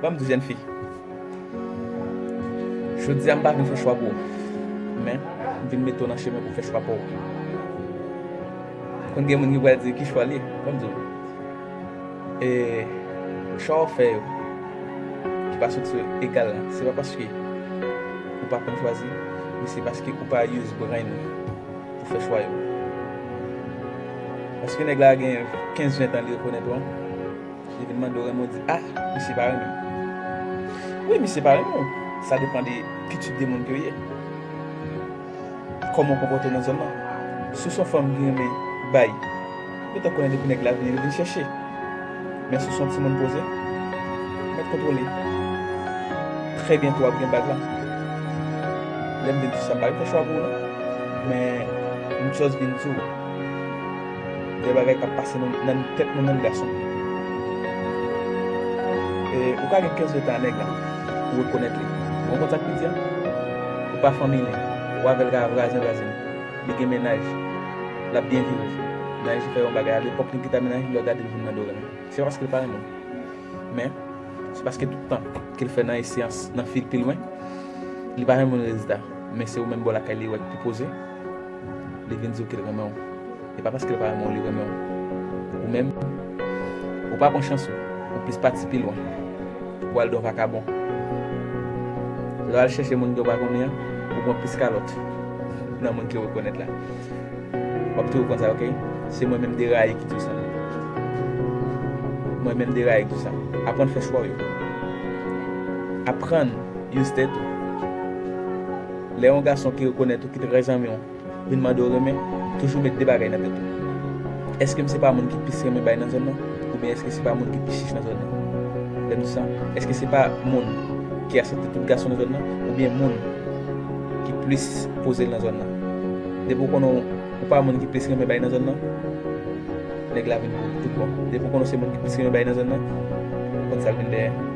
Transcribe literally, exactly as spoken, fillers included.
Ban m di w, jèn fi. Jodi a, m pa vin fè chwa pou ou. Men, m vin mete w nan chemen pou w fè chwa pa w. Konn gen moun ki pral di, "Ki chwa li ye?" Ban m di w. E, chwa w fè yo, ki pa sot sou egal la, se pa paske ou pa konn chwazi, men se paske ou pa use brain ou pou fè chwa yo. Paske nèg la gen kenz, ven tan li rekonèt ou an, li vin mande w renmen w, di, "Ah, misye pa renmen m." Wi, misye pa renmen w. Sa depann de ki tip de moun ke w ye. Kòman w konpòte w nan zòn nan. Si w se yon fanm ki renmen bay, gentan konnen depi nèg la vini, li vin chèche. Men si w se yon timoun poze, mèt kontwole. Trè byento w ap gen bag la. Lè m vin di sa, m pa vin fè chwa pou ou non. Men m just vin di w de bagay k ap pase nan, nan tèt nou menm gason. E, ou ka gen kenz, ven tan a nèg la, ou rekonèt li. Ou konn sa k pi di a? Ou pa fanmi li, ou avè l ka vwazen vwazen. Li gen mennaj, l ap byen viv. Nan fè yon bagay, a lepòk li gentan mennaj li, lè w gade l vin mande w renmen. Se pa paske l pa renmen w. Men, se paske tout tan ke l fè nan eseyans, nan fil pi lwen, li pa janm jwenn rezilta. Men se ou menm bò lakay li wè k pi poze, li vin di w ke l renmen w. E pa paske l pa renmen w, li renmen w. Ou menm, ou pa pran chans ou, ou plis pati pi lwen. Ou al dan vakabon. Lè w al chèche moun ke w pa konnen an, ou pran plis kalòt nan moun ke w rekonèt la. W ap toujou konn sa, oke? Se mwen menm Derayi ki di w sa. Mwen menm Derayi ki di w sa. Aprann fè chwa w yo. Aprann use tèt ou. Lè yon gason ki rekonèt ou, ki trè zanmi w, vin mande w renmen, toujou met de bagay nan tèt ou. Èske m se pa moun ki plis renmen bay nan zòn nan? Oubyen èske se pa moun ki pi chich nan zòn nan? Lè m di sa, èske se pa moun ki asepte tout gason nan zòn nan? Oubyen moun ki plis poze l nan zòn nan? Depi w konnen w pa moun ki plis renmen bay nan zòn nan, nèg la vin pou tout bon. Depi w konnen w se moun ki plis renmen bay nan zòn nan, konn sa l vin dèyè.